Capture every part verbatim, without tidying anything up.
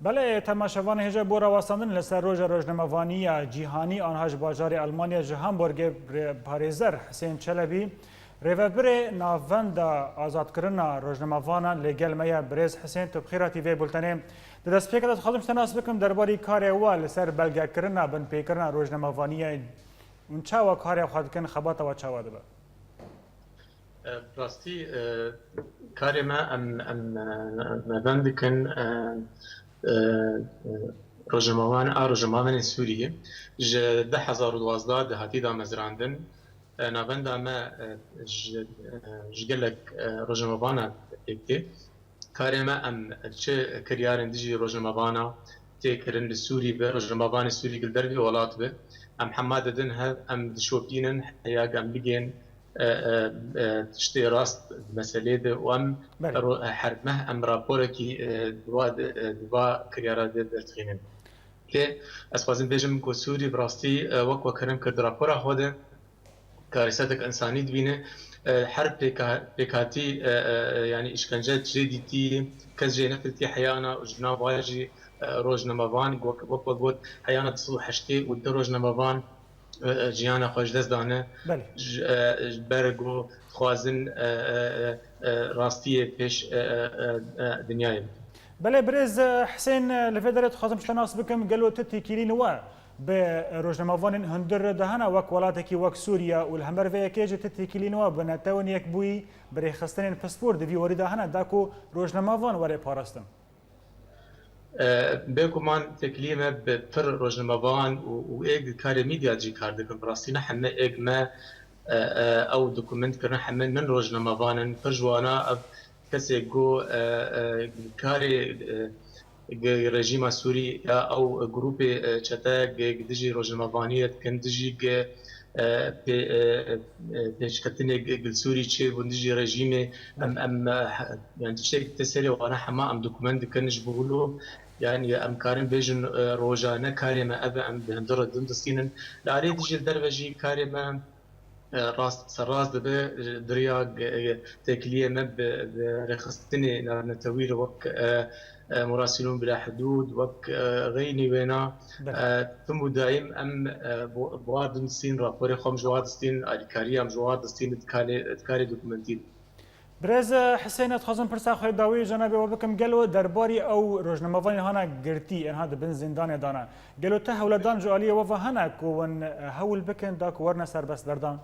Belê, temaşevanê hêja bo rawestandin li ser Roja Rojnamevaniya Cîhanî, anha ji bajarê Almanya ji Hamburgê, re-, parêzer Hisên Çelebî, rêvebirê Navenda Azadkirina Rojnamevanan li gel me ye. Birêz Hisên, tu bi xêr hatî vê bultenê. Di destpêkê de dixwazim ji te nas bikim derbarî karê we li ser belgekirina binpêkirina rojnamevaniyê. Hûn çawa karê xwe dikin, xebata we çawa dibe? E, bi rastî, e, karê me em, em, e, me ben dikin, e, e, e, rojnamevan-, a rojnamevanên Sûriyê ji du hezar û duwazdeh de hatî damezrandin. E, navenda me, e, ji, e, ji gelek, e, rojnamevana pêk tê. Karê me em çi kiryarên dijî rojnamevana tê kirin li Sûrî bi, rojnamevanê Sûrî li dervê welat bi, em hema didin hev, em dişopînin heya em bigên, e, e, e, tiştê rast di meselê de û em Belê. ro-, her meh em raporekî, e, di va de, e, di va kiryara de derdixînin. Lê ez xwazim bêjim ku Sûrî bi rastî, e, wek we kerem kir di rapora xwe de, karîsetek însanî dibîne. E, her pêka-, pêkhatî, e, e, e, yanî îşkence çê dîtî, kes jê nefiltî heyana û ji nav wa jî, e, rojnamevan, wek, wek we got, heyana du sed û heştê û du rojnamevan, e, e, jiyana xwe ji dest dane. Belê. Ji, e, ji ber ku dixwazin, e, e, e, e, rastiyê pêş, e, e, e, e, dinyayê bikin. Belê, birêz, e, Hisên, e, li vê derê dixwazim ji te nas bikim, gelo tu têkilîn we bi rojnamevanên hundir de hene wek welatekî wek Sûriye û li hember vê yekê jî tu têkilîn we bi Netewên Yekbûyî, bi rêxistinên pispor di vî warî de hene da ku rojnamevan were parastin? E, bêguman têkiliyê me bi pir rojnamevan û, û êk di karê medya jî kar dikin. Bi rastî ne heme êk me, e, e, ew dokument kirin, heme nin rojnamevan in. Pir ji wana ev kesê ku, e, e, karê, e, gi rejîma Sûrî ya ew grûpê, e, çete gi, gi dijî rojnamevaniyê dikin, dijî gi, e, pê-, e, e, pêşketinê gi, gi Sûrî çêbûn dijî rejîmê. Em, em, e, he-, yani tiştek te serê wana hema em dokument dikin ji bo wilo, yani em karin bêjin, e, rojane karê me ev e, em di hundir re din distînin. Li alî dijî li derve jî karê me e, rast, serrast dibe, e, di riya ge-, e, têkiliyê me bi, bi rêxistinê navnetewî re wek, e, e, Murasîlûn Bila Hidûd, wek, e, xeynî wêna, Belê. e, tim û daîm em, e, bo-, bi wa distîn, raporê xwe em ji wa distîn, alîkariya em ji wa distîn di karê, di karê dokumentî de. Birêz Hisên, ez dixwazim pirsa xwe dawî cenabê we bikim. Gelo derbarî ew rojnamevanên hana girtî, enha di bin zîndanê de ne, gelo te hewledan ji aliyê we ve hene ku hûn hewl bikin da ku werine serbestberdan?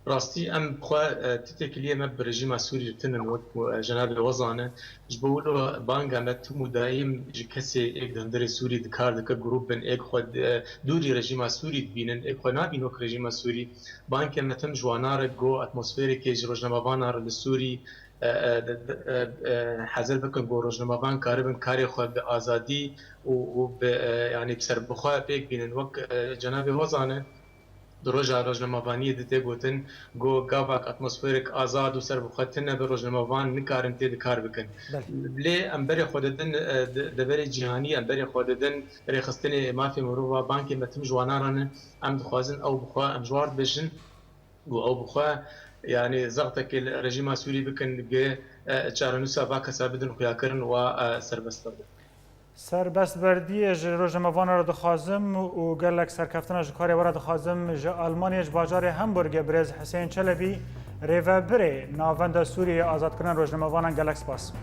Rastî em bi xwe, e, ti têkiliyê me bi rejîma Sûrî re tinin, wek ku, e, cenabê we zane. Ji bo wilo banga me tim û daîm ji kesê êk di hundirê Sûrî dikar dike, grûp bin êk xwe di, e, dûrî rejîma Sûrî dibînin, êk xwe nabîn wek rejîma Sûrî. Bangê me tim ji wana re go atmosferekê ji rojnamevana re li Sûrî, e, e, de, de, e, e, hezir bikin ku rojnamevan karibin karê xwe bi azadî û, û bi, e, yanî bi serbixwe pêk bînin. Wek, e, cenabê we zane, di roja rojnamevaniyê de tê gotin ku gavak atmosferek azad û serbixwe tune be, rojnamevan nikarin tê de kar bikin. Belê. Lê em berê xwe didin, e, de-, deverê cîhanî, em berê xwe didin rêxistinê mafê mirova, bangê me tim ji wana re ne. Em dixwazin ew bi xwe, em ji wan re dibêjin ku ew bi xwe, yanî zextekê li rejîma Sûrî bikin, gi, e, çarenûsa va kesa bidin xuyakirin, wa, e, serbest bibin. Serbestberdiyê ji rojnamevanan re dixwazim û gelek serkeftina ji karê we re dixwazim. Ji Almanyayê, ji bajarê Hamburgê birêz Hisên Çelebî, rêvebirê Navenda Sûriyeyê Azadkirina Rojnamevanan, gelek spas.